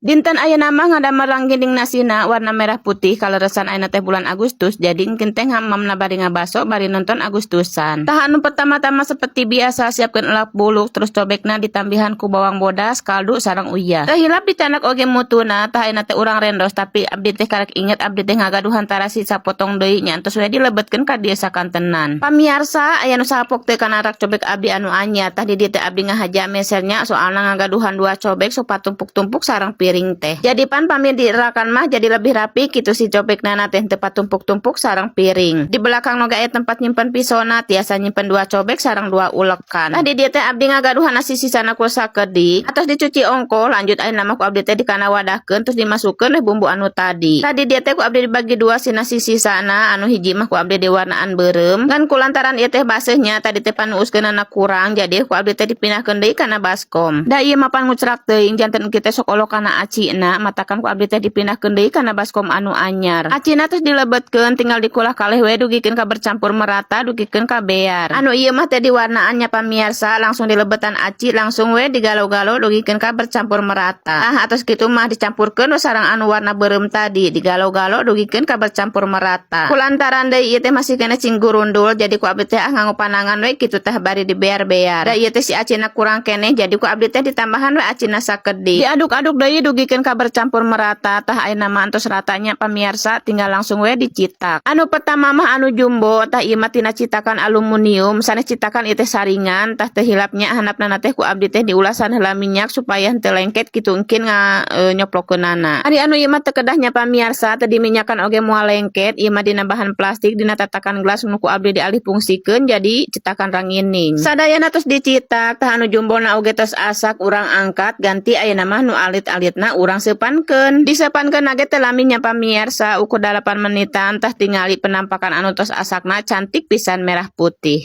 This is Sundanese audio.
Dinten ayeuna mah ngadamel rangginang nasina warna merah putih. Kaleresan ayeuna teh bulan Agustus, jadi engkin teh ngamamna bari ngabaso bari nonton Agustusan. Tah, anu pertama-tama seperti biasa siapkeun elak buluk, terus cobekna ditambihan ku bawang bodas, kaldu, sareng uyah. Teu hilap dicandak oge mutuna. Tah, ayeuna teh urang rendos, tapi abdi teh karek inget abdi teh ngagaduhan tarasi sapotong deui nya, entos we dilebetkeun ka dieu sakantenan. Pamiarsa, aya nu sapok teh kana rak cobek abdi anu anyar? Tah, di dieu teh abdi ngahaja mesernya, soalna ngagaduhan dua cobek sok patumpuk-tumpuk sareng piring teh. Jadi pan pami dierakan mah jadi lebih rapi gitu si cobek nana teh, teu patumpuk-tumpuk sareng piring. Di belakang oge aya tempat nyimpen pisona, tiasa nyimpen dua cobek sareng dua ulekan. Tah, di dieu teh abdi ngagaduhan nasi sisana ku sakedik. Atos dicuci ongko, lanjut ayeuna mah ku abdi teh dikana wadahkeun, terus dimasukkeun bumbu anu tadi. Tadi dieu teh ku abdi dibagi dua si nasi sisana, anu hiji mah ku abdi diwarnaan beureum. Ngan kulantaran ieu teh baseuhnya tadi teh panuuskeunana kurang, jadi ku abdi teh dipindahkeun deui kana baskom. Da ieu mah pan ngucrak teuing, janten kita sok olok kana acina, matakan ku abdi teh dipindahkeun deui kana baskom anu anyar. Acina terus dilebetkeun, tinggal dikulah kaleh we dugikeun ka bercampur merata, dugikeun ka bear. Anu ieu mah teh diwarnaan nya, pamiarsa, langsung dilebetan aci, langsung we digalo-galo dugikeun ka bercampur merata. Ah, atos kitu mah dicampurkeun we sareng anu warna beureum tadi, digalo-galo dugikeun ka bercampur merata. Kulantaran deui ieu teh masih keneh cing gurundul, jadi ku abdi teh ah nganggo panangan we kitu teh bari dibear-bear. Da ieu teh si acina kurang keneh, jadi ku abdi teh ditambahan we acina sakedik. Diaduk-aduk deui dugikeun ka bercampur merata. Tah, ayeuna mah entos ratanya, pamiarsa, tinggal langsung we dicitak. Anu pertama mah anu jumbo. Tah, ieu mah tina citakan aluminium, sanes citakan ieu teh saringan. Tah, teu hilapnya handapna teh ku abdi teh diulasan heula minyak supaya henteu lengket kitu engkin nga nyoplokeunana. Ari anu ieu mah teu kedahnya, pamiarsa, teu diminyakan oge moal lengket. Ieu mah dina bahan plastik, dina tatakan gelas nu ku abdi dialih fungsikeun jadi cetakan rangining. Sadayana tos dicitak. Tah, anu jumbona oge tos asak, urang angkat, ganti ayeuna mah nu alit-alitna urang seupankeun. Diseupankeun ge teu lami nya, pamiarsa, ukur 8 menitan. Tah, tingali penampakan anu tos asakna, cantik pisan merah putih.